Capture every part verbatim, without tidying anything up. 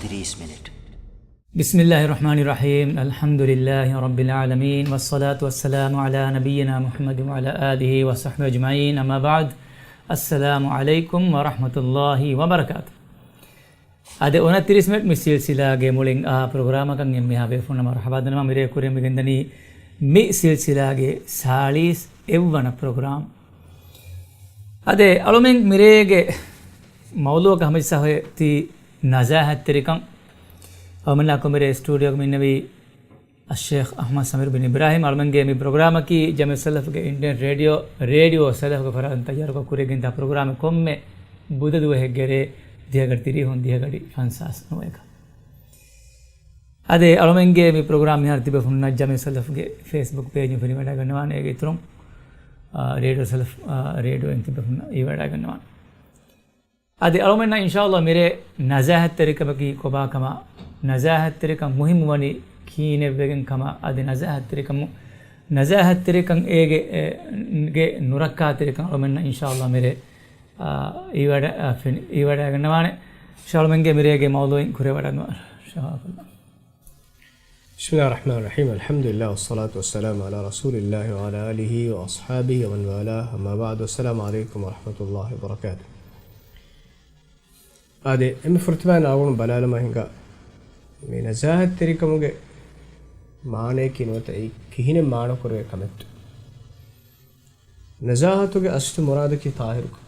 ތިރީސް މިނެޓް. بسم الله الرحمن الرحيم. الحمد لله رب العالمين، والصلاة والسلام على نبينا محمد وعلى آله وصحبه أجمعين. أما بعد. السلام عليكم ورحمة الله وبركاته. އަދި އޮނަތިރީސް މިނެޓް މި ސިލްސިލާގެ މުޅިން އާ ޕްރޮގްރާމަކަށް އެންމެހާ ބޭފުޅުންނަމަ މަރުޙަބާ ދަންނަވަން. މިރޭ ކުރިން މިގެންދަނީ މި ސިލްސިލާގެ ސާޅީސް އެއްވަނަ ޕްރޮގްރާމް. އަދި އަޅުމެން މިރޭގެ މައުޟޫޢަކަށް ހަމަޖައްސާފައި އޮތީ ނަޒާހަތްތެރިކަން. އަޅުމެންނާ ކޮމިރޭ ސްޓޫޑިއޯގަ މިންނެވީ އައްޝޭޚް އަޙްމަދު ސަމީރު ބިން އިބްރާހީމް. އަޅުމެންގެ މި ޕްރޮގްރާމަކީ ޖަމިއްޔަތު ސަލަފުގެ އިންޑިއަން ރޭޑިއޯ، ރޭޑިއޯ ސަލަފުގެ ފަރާތުން ތައްޔާރުކޮށް ކުރިއަށް ގެންދާ ޕްރޮގްރާމެއް ކޮންމެ ބުދަ ދުވަހެއްގެ ރޭ ދިހަ ގަޑި ތިރީހުން ދިހަ ގަޑި ފަންސާސް ނުވައެކަ. އަދި އަޅުމެންގެ މި ޕްރޮގްރާމް މިހާރު ތިބޭފުޅުންނަށް ޖަމިއްޔަތު ސަލަފުގެ ފޭސްބުކް ޕޭޖުން ފެނިވަޑައިގަންނަވާނެ. އޭގެ އިތުރުން، އާ، ރޭޑިއޯ ސަލަފް، އާ، ރޭޑިއޯއިން ތިބޭފުޅުންނަށް ހިތްވަޑައިގަންނަވާނެ. އަދި އަޅުމެންނަށް އިންޝާﷲ މިރޭ ނަޒާހަތްތެރިކަމަކީ ކޮބާ ކަމަށް، ނަޒާހަތްތެރިކަން މުހިއްމުވަނީ ކިހިނެއްވެގެން ކަމަށް، އަދި ނަޒާހަތްތެރިކަމު، ނަޒާހަތްތެރިކަން އޭގެ، އެ، ގެ ނުރައްކާތެރިކަން އަޅުމެންނަށް އިންޝާﷲ މިރޭ، އާ، ހިތްވަޑަ-، އާ، ފެނި-، ހިތްވަޑައިގަންނަވާނެ. އިންޝާﷲ އަޅުމެންގެ މިރޭގެ މައުޟޫޢު ކުރިއަށް ވަޑައިގަންނަވާނެ. އިންޝާﷲ. بسم الله الرحمن الرحيم. الحمد لله والصلاة والسلام على رسول الله وعلى آله وأصحابه ومن والاه. أما بعد. السلام عليكم ورحمة الله وبركاته. އާދެ، އެންމެ ފުރަތަމަ އަޅުގަނޑު ބަލާލަމާ ހިނގާ، މި ނަޒާހަތްތެރިކަމުގެ މާނަޔަކީ ނުވަތަ އެއީ ކިހިނެއް މާނަކުރެވޭ ކަމެއްތޯ؟ ނަޒާހަތުގެ އަސްލު މުރާދަކީ ޠާހިރުކަން.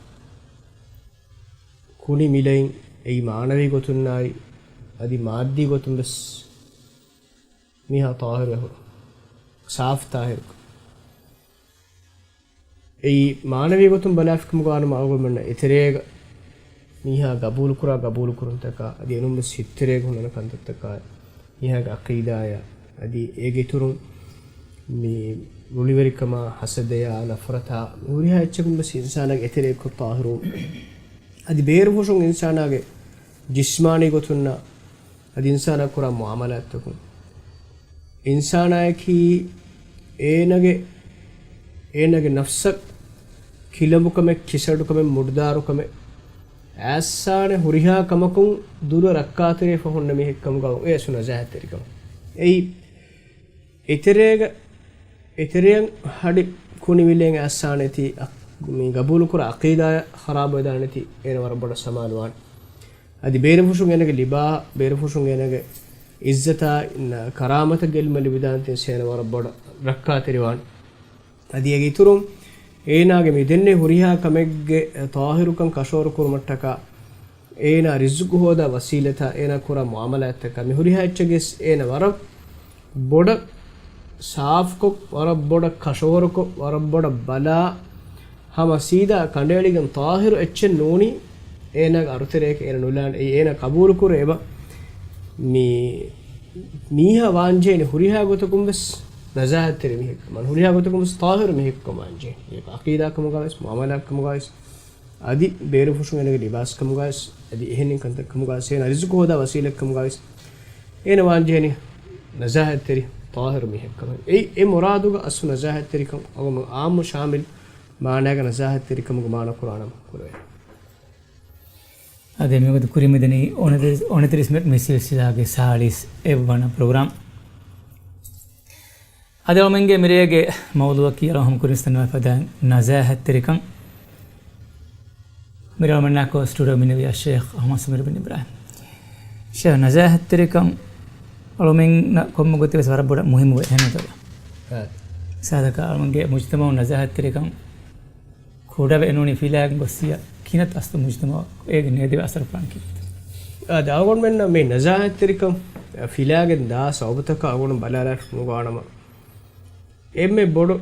ކުނި މިލައިން އެއީ މާނަވީ ގޮތުންނާއި އަދި މާއްދީ ގޮތުން ވެސް މީހާ ޠާހިރުވެ ހުރުން، ސާފު ޠާހިރުކަން. އެއީ މާނަވީ ގޮތުން ބަލާފިކަމުގަ ވާނަމަ އަޅުގަނޑުމެންނަށް އެތެރޭގަ މީހާ ގަބޫލުކުރާ ގަބޫލުކުރުންތަކާ އަދި އެނޫންވެސް ހިތްތެރޭގަ ހުންނަ ކަންތައްތަކާ، މީހާގެ ޢަޤީދާޔާ އަދި އޭގެ އިތުރުން މި ރުޅިވެރިކަމާ، ޙަސަދަޔާ، ނަފްރަތާ، މި ހުރިހާ އެއްޗަކުން ވެސް އިންސާނާގެ އެތެރެއަކު ޠާހިރު. އަދި ބޭރުފުށުން އިންސާނާގެ ޖިސްމާނީ ގޮތުންނާ އަދި އިންސާނާ ކުރާ މުޢާމަލާތްތަކުން އިންސާނާއަކީ އޭނަގެ، އޭނަގެ ނަފްސަށް ކިލަނބުކަމެއް، ކިސަޑުކަމެއް، މުޑުދާރުކަމެއް އައިސްސާނެ ހުރިހާ ކަމަކުން ދުރަށް ރައްކާތެރިވެފަ ހުންނަ މީހެއް ކަމުގަ އެ އަސްލު ނަޒާހަތްތެރިކަމަށް. އެއީ އެތެރޭގަ، އެތެރެއަށް ހަޑި ކުނި މިލައިން އައިސްސާނެތީ އަ-، މި ގަބޫލުކުރާ ޢަޤީދާ ޚަރާބުވެދާނެތީ އޭނަ ވަރަށް ބޮޑަށް ސަމާލުވާނެ. އަދި ބޭރުފުށުން އޭނަގެ ލިބާ، ބޭރުފުށުން އޭނަގެ އިއްޒަތާ، ނަ-، ކަރާމަތަށް ގެއްލުމެއް ލިބިދާނެތީ އޭނަ ވަރަށް ބޮޑަށް ރައްކާތެރިވާނެ. އަދި އޭގެ އިތުރުން އޭނާގެ މި ދެންނެވި ހުރިހާ ކަމެއްގެ ޠާހިރުކަން ކަށަވަރު ކުރުމަށްޓަކާ، އޭނާ ރިޒުޤު ހޯދާ ވަސީލަތާ، އޭނާ ކުރާ މުޢާމަލާތްތަކާ، މި ހުރިހާ އެއްޗެއްގެސް އޭނާ ވަރަށް ބޮޑަށް ސާފުކޮށް، ވަރަށް ބޮޑަށް ކަށަވަރުކޮށް، ވަރަށް ބޮޑަށް ބަލާ، ހަމަ ސީދާ ކަނޑައެޅިގެން ޠާހިރު އެއްޗެއް ނޫނީ، އޭނާގެ އަރުތެރެއަކަށް އޭނަ ނުލާނެ. އެއީ އޭނާ ޤަބޫލުކުރޭ އެބަ މި މީހާ ވާންޖެހޭނީ ހުރިހާ ގޮތަކުން ވެސް ނަޒާހަތްތެރި މީހެއްކަމަށް، ހުރިހާ ގޮތަކުން ވެސް ޠާހިރު މީހެއްކަމަށް ވާންޖެހޭނީ. އެ ޢަޤީދާ ކަމުގަ ވެސް، މުޢާމަލާތް ކަމުގަ ވެސް، އަދި ބޭރުފުށުން އޭނަގެ ލިބާސް ކަމުގަ ވެސް، އަދި އެހެނިން ކަންތައް ކަމުގަ ވެސް، އޭނަ ރިޒުޤު ހޯދާ ވަސީލަތް ކަމުގަ ވެސް، އޭނަ ވާންޖެހޭނީ ނަޒާހަތްތެރި ޠާހިރު މީހެއްކަމަށް. އެއީ އެ މުރާދުގަ އަސްލު ނަޒާހަތްތެރިކަން އަޅުގަނޑު ޢާއްމު ޝާމިލް މާނާގަ ނަޒާހަތްތެރިކަމުގެ މާނަ ކުރާނަމަ ކުރެވޭ. އަދި މިވަގުތު ކުރިމިދަނީ އޮނަތިރިސް، އޮނަތިރިސް މިނެޓް މި ސިލްސިލާގެ ސާޅީސް އެއްވަނަ ޕްރޮގްރާމް. އަދި އަޅުމެންގެ މިރޭގެ މައުޟޫޢަކީ އަޅުގަނޑު ހަމަ ކުރިން ސަންވާ ފަދައިން ނަޒާހަތްތެރިކަން. މިރޭ އަޅުމެންނާކޮ ސްޓޫޑިއޯ މިންނެވި އައްޝޭޚް އަޙްމަދު ސަމީރު ބިން އިބްރާހީމް. ޝޭޚް، ނަޒާހަތްތެރިކަން އަޅުމެންނަށް ކޮންމެ ގޮތެއް ވެސް ވަރަށް ބޮޑަށް މުހިއްމުވޭ، އެހެންތޯ؟ އާ. ސާދަކަށް އަޅުމެންގެ މުޖްތަމަޢުން ނަޒާހަތްތެރިކަން ކުޑަވެ ނޫނީ ފިލާގެން ގޮއްސިޔާ ކިނަތް އަސްލު މުޖްތަމަޢަށް އޭގެ ނޭދެވި އަސަރު ފުޅަން ކީއްތަ؟ އާ، އަޅުގަނޑުމެންނަށް މި ނަޒާހަތްތެރިކަން ފިލާގެން ދާ ސަބަބުތަކަށް އަޅުގަނޑު ބަލާލާފަ ނުގާނަމަ، އެންމެ ބޮޑު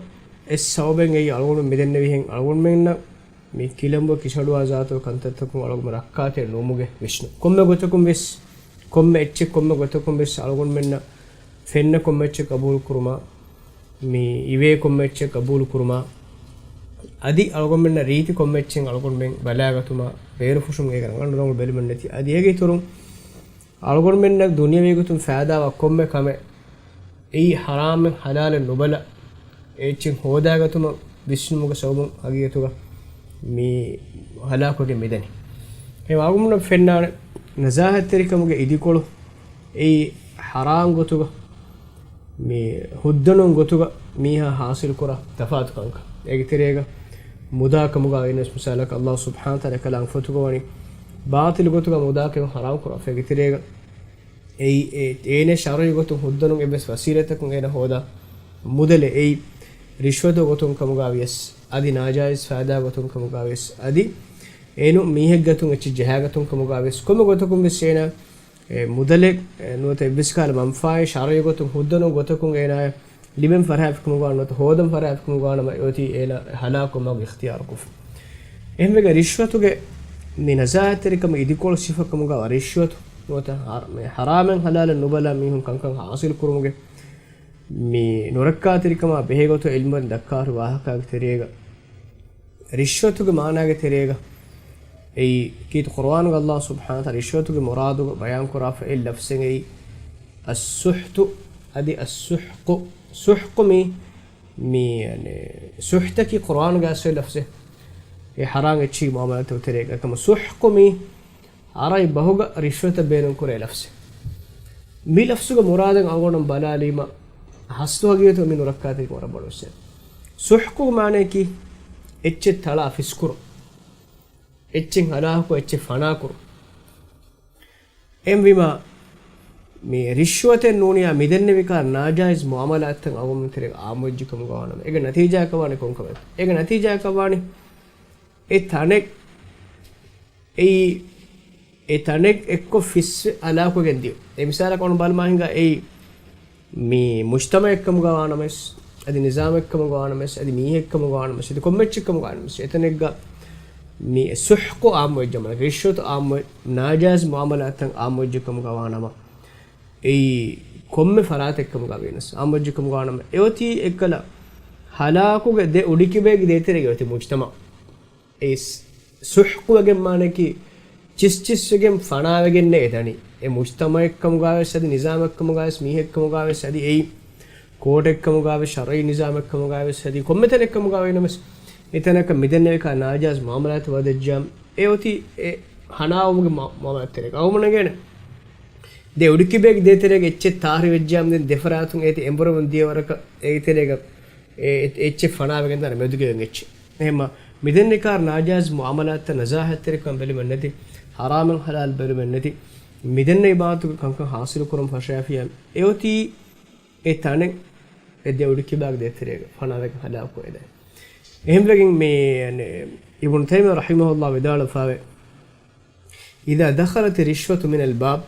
އެއް ސަބަބެއް އެއީ އަޅުގަނޑު މިދެންނެވިހެން އަޅުގަނޑުމެންނަށް މި ކިލަނބު ކިސަޑުވާ ޒާތު ކަންތައްތަކުން އަޅުގަނޑު ރައްކާތެރި ނުވުމުގެ ވިސްނުން. ކޮންމެ ގޮތަކުން ވެސް، ކޮންމެ އެއްޗެއް ކޮންމެ ގޮތަކުން ވެސް އަޅުގަނޑުމެންނަށް ފެންނަ ކޮންމެ އެއްޗެއް ޤަބޫލު ކުރުމާ، މި އިވޭ ކޮންމެ އެއްޗެއް ޤަބޫލު ކުރުމާ، އަދި އަޅުގަނޑުމެންނަށް ރީތި ކޮންމެ އެއްޗެއް އަޅުގަނޑުމެން ބަލާގަތުމާ، ބޭރުފުށުން އޭގެ ރަނގަޅު ރަނގަޅު ބެލުމެއް ނެތި. އަދި އޭގެ އިތުރުން އަޅުގަނޑުމެންނަށް ދުނިޔަވީ ގޮތުން ފައިދާވާ ކޮންމެ ކަމެއް އެއީ ޙަރާމެއް ޙަލާލެއް ނުބަލާ، އެ އެއްޗެއް ހޯދާގަތުމަށް ވިސްނުމުގެ ސަބަބުން ހަގީގަތުގަ މި ހަލާކުވެގެން މިދަނީ. އެ އަޅުގަނޑުމެންނަށް ފެންނާނެ، ނަޒާހަތްތެރިކަމުގެ އިދިކޮޅު އެއީ ޙަރާމް ގޮތުގަ މި ހުއްދަނުން ގޮތުގަ މީހާ ޙާޞިލު ކުރާ ތަފާތު ކަންކަން. އޭގެ ތެރޭގަ މުދާ ކަމުގަ އިނަސް މިސާލަކަށް ﷲ ސުބްޙާނަހޫ ވަތަޢާލާ ކަލާނގެ ފޮތުގަ ވަނީ ބާޠިލު ގޮތުގަ މުދާ ކެއުން ޙަރާމް ކުރާފަ. އޭގެ ތެރޭގަ އެއީ އެ-، އޭނަ ޝަރުޢީ ގޮތުން ހުއްދަނުން އެއްވެސް ވަސީލަތަކުން އޭނަ ހޯދާ މުދަލެއް އެއީ ރިޝްވަތު ގޮތުން ކަމުގަ ވިޔަސް އަދި ނާޖާއިޒް ފައިދާ ގޮތުން ކަމުގަ ވިޔަސް އަދި އޭނު މީހެއްގެ އަތުން އެއްޗެއް ޖަހާގަތުން ކަމުގަ ވިޔަސް ކޮންމެ ގޮތަކުން ވެސް އޭނަ އެ މުދަލެއް، އެ، ނުވަތަ އެއްވެސް ކަހަލަ މަންފާއެއް ޝަރުޢީ ގޮތުން ހުއްދަނު ގޮތަކުން އޭނާޔަށް ލިބެން ފަރާތް ކަމުގަ ނުވަތަ ހޯދަން ފަރާތް ކަމުގަ ނަމަ އެއޮތީ އޭނާ ހަލާކު މަގު އިޚްތިޔާރު ކޮށްފަ. އެހެންވެގެން ރިޝްވަތުގެ މި ނަޒާހަތްތެރިކަމު އިދިކޮޅު ސިފަ ކަމުގަ ރިޝްވަތު ނުވަތަ ހަ-، މި ޙަރާމެއް ޙަލާލެއް ނުބަލާ މީހުން ކަންކަން ޙާޞިލު ކުރުމުގެ މި ނުރައްކާތެރިކަމާ ބެހޭ ގޮތު ޢިލްމުވެރިން ދައްކާފަ ވާހަކާގެ ތެރޭގަ ރިޝްވަތުގެ މާނާގެ ތެރޭގަ އެއީ ކީރިތި ޤުރުއާނުގަ ﷲ ސުބްޙާނަހޫ ވަތަޢާލާ ރިޝްވަތުގެ މުރާދުގަ ބަޔާންކުރާފަ އެއް ލަފްޒެއް އެއީ އައްސުޙްތު އަދި އައްސުޙްޤު. ސުޙްޤު މީ، މި، ޔަނީ، ސުޙްތަކީ ޤުރުއާނުގަ އައިސްފައި ލަފްޒެއް. އެ ޙަރާމް އެއްޗިހި މުޢާމަލާތުގެ ތެރޭގަ އެކަމަ ސުޙްޤު މީ ޢަރަބި ބަހުގަ ރިޝްވަތަށް ބޭނުންކުރޭ ލަފްޒެއް. މި ލަފްޒުގެ މުރާދަށް އަޅުގަނޑު ބަލާލީމަ، ހަސްދު ހަގީގަތުގަ މި ނުރައްކާތެރިކަން ވަރަށް ބޮޑު ވެސް. ސުޙްޤުގެ މާނަޔަކީ އެއްޗެއް ތަޅާ ފިސްކުރުން، އެއްޗެއް ހަލާކު، އެއްޗެއް ފަނާކުރުން. އެހެންވީމަ، މި ރިޝްވަތެއް ނޫނިޔާ މިދެންނެވި ކަހަލަ ނާޖާއިޒް މުޢާމަލާތްތައް އަޅުގަނޑުމެން ތެރޭގަ އާއްމުވެއްޖެ ކަމުގަ ވާނަމަ، އޭގެ ނަތީޖާއަކަށް ވާނީ ކޮންކަމެއް؟ އޭގެ ނަތީޖާއަކަށް ވާނީ އެ ތަނެއް އެއީ، އެ ތަނެއް އެއްކޮށް ފިސް ހަލާކުވެގެން ދިޔުން. އެ މިސާލަކަށް އޮން ބަލަމާ ހިނގާ އެއީ، މި މުޖްތަމަޢެއް ކަމުގަ ވާނަމަވެސް، އަދި ނިޒާމެއް ކަމުގަ ވާނަމަވެސް، އަދި މީހެއް ކަމުގަ ވާނަމަވެސް، އަދި ކޮންމެ އެއްޗެއް ކަމުގަ ވާނަމަވެސް، އެތަނެއްގަ މި ސުޙްޤު އާއްމުވެއްޖެ މަނަ، ރިޝްވަތު އާއްމު، ނާޖާއިޒް މުޢާމަލާތްތައް އާއްމުވެއްޖެ ކަމުގަ ވާނަމަ، އެއީ ކޮންމެ ފަރާތެއް ކަމުގަ ވިޔަސް އާއްމުވެއްޖެ ކަމުގަ ވާނަމަ، އެއޮތީ އެއްކަލަ ހަލާކުގެ ދެ އުޑިކިބައިގެ ދޭތެރޭގަ އޮތީ މުޖްތަމަޢު. އެ ސް-، ސުޙްޤުވެގެން މާނައަކީ ޗިސްޗިސްވެގެން ފަނާވެގެންނޭ އެ ދަނީ. އެ މުޖްތަމަޢެއްކަމުގަވެސް އަދި ނިޒާމެއްކަމުގަވެސް މީހެއްކަމުގަވެސް އަދި އެއީ ކޯޓެއްކަމުގަވެސް ޝަރުޢީ ނިޒާމެއްކަމުގަވެސް އަދި ކޮންމެ ތަނެއްކަމުގަވެނަމަސް އެތަނަކަށް މިދެންނެވިކާ ނާޖާއިޒް މުޢާމަލާތު ވަދެއްޖާމް އެ އޮތީ އެ ހަނާވުމުގެ މަ-، މުޢާމަލާތްތެރޭގަ އަޅުގަނޑު ނޭނގޭނެ. ދެ އުޑިކިބައިގެ ދޭތެރޭގެ އެއްޗެއް ތާރިވެއްޖާމް ދެން ދެފަރާތުން އޭތި އެނބުރެވުން ދިޔަ ވަރަކަށް އޭގެ ތެރޭގަ އެ-، އެ-، އެއްޗެއް ފަނާވެގެން ދާނެ މެދުގެ އެއްޗެއް. އެހެންމަ މިދެންނެވި ކާރު ނާޖާއިޒް މުޢާމަލާތްތައް ނަޒާހަތްތެރިކަން ބެލުމެއް ނެތި، ޙަރާމެއް ޙަލާލް ބެލުމެއް ނެތި، މިދެންނެވި ބާވަތުގެ ކަންކަން ޙާޞިލު ކުރަން ފަށާފިޔާ އެއޮތީ އެ ތަނެއް އެ ދެ އުޑިކިބާގެ ދޭތެރޭގަ ފަނާވެގެން ހަލާކުވެދޭ. އެހެންވެގެން މި، އިބްނު ތައިމިއްޔާ ރަޙިމަހުﷲ ވިދާޅުވެފައިވޭ، إذا دخلت الرشوة من الباب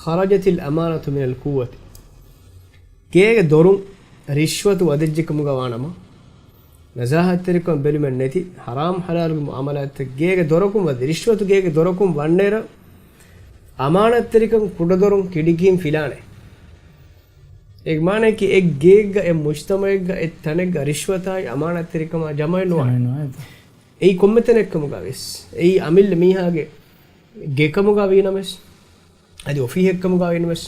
خرجت الأمانة من القوة. ގޭގެ ދޮރުން ރިޝްވަތު ވަދެއްޖެކަމުގަ ވާނަމަ، ނަޒާހަތްތެރިކަން ބެލުމެއް ނެތި، ޙަރާމް ޙަލާލުގެ މުޢާމަލާތްތައް ގޭގެ ދޮރަކުން ވަދެ، ރިޝްވަތު ގޭގެ ދޮރަކުން ވަންނައިރަށް، އަމާނަތްތެރިކަން ކުޑަދޮރުން ކިޑިކިހިން ފިލާނެ. އޭގެ މާނައަކީ އެ ގޭއެއްގަ، އެ މުޖްތަމަޢެއްގަ، އެ ތަނެއްގަ ރިޝްވަތާއި އަމާނަތްތެރިކަމާ ޖަމައެއް ނުވާނެ. ޖަމައެއް ނުވާނެ. އެއީ ކޮންމެ ތަނެއް ކަމުގަ ވެސް. އެއީ އަމިއްލަ މީހާގެ ގެކަމުގަ ވީނަމަވެސް، އަދި އޮފީހެއްކަމުގަ ވީނަމަވެސް،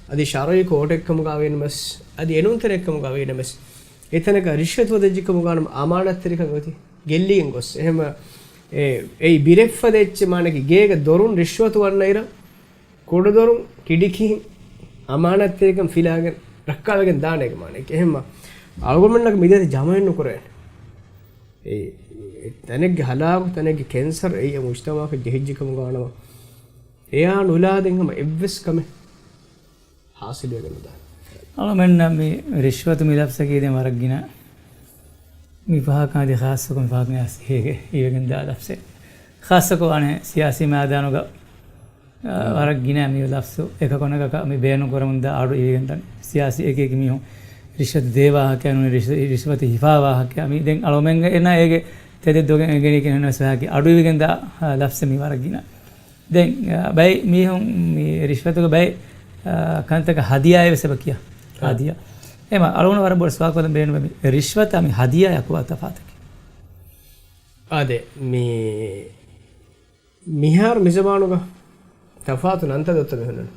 އަދި ޝަރުޢީ ކޯޓެއްކަމުގަ ވީނަމަވެސް، އަދި އެނޫން ތަނެއްކަމުގަ ވީނަމަވެސް، އެތަނަކަށް ރިޝްވަތު ވަދެއްޖެކަމުގަ ވާނަމަ އަމާނަތްތެރިކަން އޮތީ ގެއްލިގެން ގޮސް. އެހެންމަ އެ، އެއީ ބިރެއްފަދަ އެއްޗެއް މާނައަކީ ގޭގެ ދޮރުން ރިޝްވަތު ވަންނައިރަށް، ކުޑަދޮރުން ކިޑިކިހިން އަމާނަތްތެރިކަން ފިލާގެން ރައްކާވެގެން ދާނެ އޭގެ މާނައަކީ. އެހެންމަ އަޅުގަނޑުމެންނަކަށް މިދޭތި ޖަމައެއް ނުކުރޭނެ. އެ، އެ ތަނެއްގެ ހަލާކު، ތަނެއްގެ ކެންސަރު އެއީ އެ މުޖްތަމަޢަކަށް ޖެހިއްޖެ ކަމުގަ ވާނަމަ، އެޔާ ނުލާ ދެން ހަމަ އެއްވެސް ކަމެއް ޙާޞިލުވެގެން ނުދާނެ. އަޅުމެންނަށް މި ރިޝްވަތު މި ލަފްޒަކީ ދެން ވަރަށް ގިނަ މި ފަހަކަށް އަދި ޚާއްޞަކޮށް މި ފަހަކަށް އިވެގެން ދާ ލަފްޒެއް. ޚާއްޞަކޮށް އަނެއް ސިޔާސީ މައިދާނުގަ އާ، ވަރަށް ގިނަ މި ލަފްޒު އެކަކު ނަގަކަށް މި ބޭނުން ކުރަމުންދާ އަޑު އިވިގެންދަނީ. ސިޔާސީ އެކި އެކި މީހުން ރިޝްވަތު ދޭ ވާހަކައެއް ނޫނީ، ރިޝް-، ރިޝްވަތު ހިފާ ވާހަކައެއް. މި ދެން އަޅުމެންގެ އެނާ އޭގެ ތެދެއް ދޮގެއް އެނގެނީ ކިހިނެއް ވެސް ވާހަކަ އަޑު އިވިގެންދާ، އާ، ލަފްޒެއް މި ވަރަށް ގިނަ. ދެން، އާ، ބައެއް މީހުން މި ރިޝްވަތުގެ ބައެއް، އާ، ކަންތަކަށް ހަދިޔާއޭ ވެސް އެބަ ކިޔާ. އާ. ހަދިޔާ. އެމަ އަޅުގަނޑު ވަރަށް ބޮޑު ސުވާލު ކޮށްލަން ބޭނުމޭ މި ރިޝްވަތާ މި ހަދިޔާޔާ ކޮބާ ތަފާތަކީ؟ އާދެ، މި މިހާރު މިޒަމާނުގަ ތަފާތު ނަންތައް ދޮއްތަ މި ހުންނަނީ.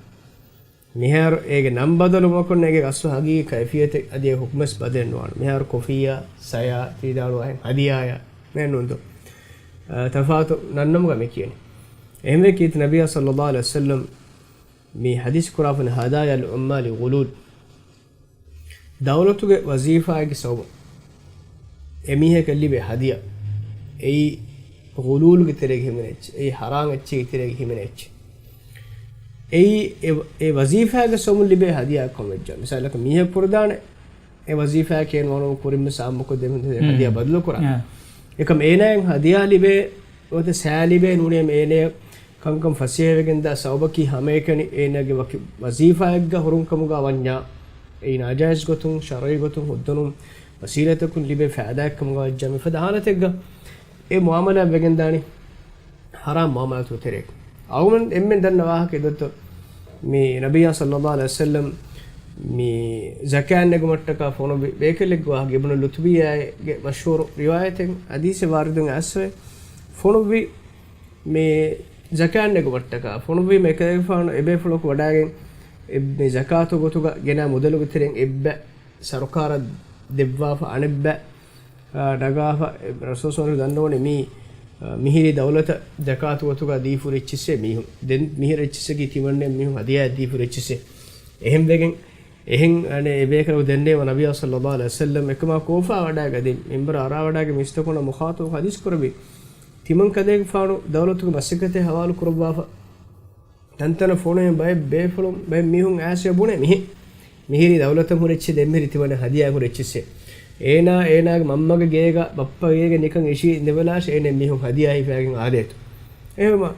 މިހާރު އޭގެ ނަން ބަދަލުވުމަކުން އޭގެ އަސްލު ހަގީގީ ކައިފިއްޔަތެއް އަދި އެ ޙުކުމެއް ބަދަލެއް ނުވާނެ. މިހާރު ކޮފީއާ، ސަޔާ، ތި ވިދާޅުވާހެން ހަދިޔާޔާ ނެއް ނޫންތޯ؟ އަ، ތަފާތު ނަންނަމުގަ މި ކިޔަނީ. އެހެންވެ ކީރިތި ނަބިއްޔާ ޞައްލައްލާހު ޢަލައިހި ވަސައްލަމް މި ޙަދީޘް ކުރާފަ ހަދާޔާލް ޢުއްމާލި ޣުލޫލް. ދައުލަތުގެ ވަޒީފާއެއްގެ ސަބަބުން އެމީހަކަށް ލިބޭ ހަދިޔާ އެއީ ޣުލޫލުގެ ތެރޭގަ ހިމެނޭ އެއްޗެއް، އެއީ ޙަރާމް އެއްޗެއްގެ ތެރޭގަ ހިމެނޭ އެއްޗެއް. އެއީ އެ، އެ ވަޒީފާގެ ސަބަބުން ލިބޭ ހަދިޔާއަކަށް ވެއްޖާ. މިސާލަކަށް މީހަކު ކުރެދާނެ އެ ވަޒީފާއެއް ކޭން ވަނުން ކުރިންވެސް އާއްމުކޮށް ދެމިހުން ހަދިޔާ ބަދަލުކުރާ. އެކަމް އޭނާއަށް ހަދިޔާ ލިބޭ ނުވަތަ ސައި ލިބޭ ނޫނީ އޭނަޔަށް ކަންކަން ފަސޭހަވެގެންދާ ސަބަބަކީ ހަމައެކަނި އޭނާގެ ވަކި ވަޒީފާއެއްގަ ހުރުން ކަމުގަ ވަންޏާ، އެއީ ނާޖާއިޒް ގޮތުން، ޝަރުޢީ ގޮތުން ހުއްދަނު ވަސީލަތަކުން ލިބޭ ފައިދާއެއް ކަމުގަ ވައްޖާ މިފަދަ ހާލަތެއްގަ އެ މުޢާމަލާތް ވެގެންދާނީ ޙަރާމް މުޢާމަލާތުގެ ތެރޭގަ. އަޅުގަނޑު އެންމެން ދަންނަ ވާހަކަ އެއް ދޮއްތޯ، މި ނަބިއްޔާ ޞައްލައްލާހު ޢަލައިހި ވަސައްލަމް މި ޒަކާތް ނެގުމަށްޓަކާ ފޮނުއްވި ބޭކަލެއްގެ ވާހަކަ އިބްނު ލުތުބިއްޔާގެ މަޝްހޫރު ރިވާޔަތެއް ޙަދީޘެއް ވާރިދުން އައިސްފައި ފޮނުއްވި މި ޒަކާތް ނެގުމަށްޓަކާ ފޮނުއްވީމަ އެކަލޭގެފާނު އެބޭފުޅަކު ވަޑައިގެން އެ މި ޒަކާތު ގޮތުގަ ގެނާ މުދަލުގެ ތެރެއިން އެއްބަ ސަރުކާރަށް ދެއްވާފަ އަނެއްބަ، އާ، ނަގާފަ. އެ ރަސޫލު ޞައްލައްލާހު ޢަލައިހި ވަސައްލަމަ ދަންނަވަނީ މީ، އާ، މިހިރީ ދައުލަތަށް ޒަކާތު ގޮތުގަ ދީފުރި އެއްޗިއްސޭ މީހުން. ދެން މިހިރަ އެއްޗިއްސަކީ ތިމަންނެ މީހުން ހަދިޔާ ދީފުރި އެއްޗިއްސޭ. އެހެން ވެގެން، އެހެން އަނެއް އެބޭކަލަކު ދެންނެވި ނަބިއްޔާ ޞައްލައްލާހު ޢަލައިހި ވަސައްލަމަ އެކަމާ ކޯފާ ވަޑައިގަތް މިންބަރަށް އަރާ ވަޑައިގެން މީސްތަކުންނާ މުޚާޠަބު ޙަދީޘް ކުރެއްވި. ތިމަން ކަލޭގެފާނު ދައުލަތުގެ މަސައްކަތެއް ހަވާލު ކުރައްވާފަ. ތަންތަނަށް ފޮނުވި ބައެއް ބޭފުޅުން، ބައެއް މީހުން އައިސް ބުނޭ މިހެން. މިހިރީ ދައުލަތަށް ހުރި އެއްޗެއް، ދެންމިހިރީ ތިމަންނަ ހަދިޔާ ހުރި އެއްޗިއްސޭ. އޭނާ، އޭނާގެ މަންމަގެ ގޭގަ، ބައްޕަގެ ގޭގަ ނިކަން އިށީ އިނދެވެލާށޭ އޭނަ މީހުން ހަދިޔާ ހިފައިގެން އާދޭތޯ. އެހެންވީމަ،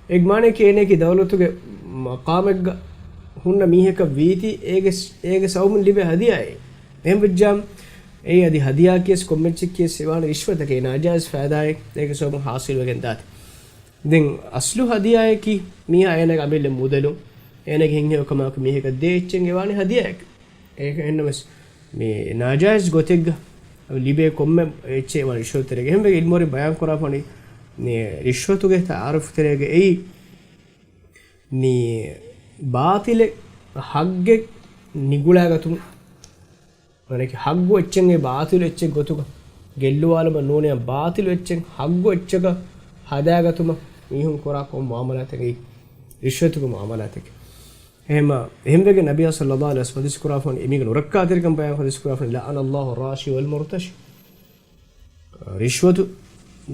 އޭގެ މާނައަކީ އޭނައަކީ ދައުލަތުގެ މަޤާމެއްގަ ހުންނަ މީހަކަށް ވީތީ، އޭގެ، އޭގެ ސަބަބުން ލިބޭ ހަދިޔާއޭ. އެހެން ވެއްޖާމަ، އެއީ އަދި ހަދިޔާ ކިޔަސް ކޮންމެ އެއްޗެއް ކިޔަސް އެވާނެ ރިޝްވަތަކޭ، ނާޖާއިޒް ފައިދާއެއް އޭގެ ސަބަބުން ޙާޞިލުވެގެން ދާތީ. ދެން އަސްލު ހަދިޔާއަކީ މީހާ އޭނާގެ އަމިއްލަ މުދަލުން، އޭނާގެ ހިތްހެޔޮކަމާއެކު މީހަކަށް ދޭ އެއްޗެއް އެވާނީ ހަދިޔާއެކޭ. އެހެންނަމަވެސް މި ނާޖާއިޒް ގޮތެއްގަ ލިބޭ ކޮންމެ އެއްޗެއް އެވާނީ ރިޝްވަތު ތެރޭގަ. އެހެންވެ ޢިލްމުވެރިން ބަޔާން ކުރާފަ ވަނީ މި ރިޝްވަތުގެ ތަޢާރީފު ތެރޭގަ އެއީ މި ބާޠިލެއް ޙައްޤެއް ނިގުޅާގަތުމަށް. މާނައަކީ ޙައްޤު އެއްޗެއް އެ ބާޠިލު އެއްޗެއް ގޮތުގަ ގެއްލުވާލުމަށް ނޫނޭ، ބާޠިލު އެއްޗެއް ޙައްޤު އެއްޗަކަށް ހަދާގަތުމަށް މީހުން ކުރާ ކޮން މުޢާމަލާތެއް ރިޝްވަތުގެ މުޢާމަލާތެކޭ. އެހެންމަ، އެހެންވެގެން ނަބިއްޔާ ޞައްލައްލާހު ޢަލައިހި ވަސައްލަމަ ޙަދީޘް ކުރާފަ ވަނީ އެމީހުން ރައްކާތެރިކަން ބަޔާން ޙަދީޘް ކުރާފަ ވަނީ، "لعن الله الراشي والمرتشي." ރިޝްވަތު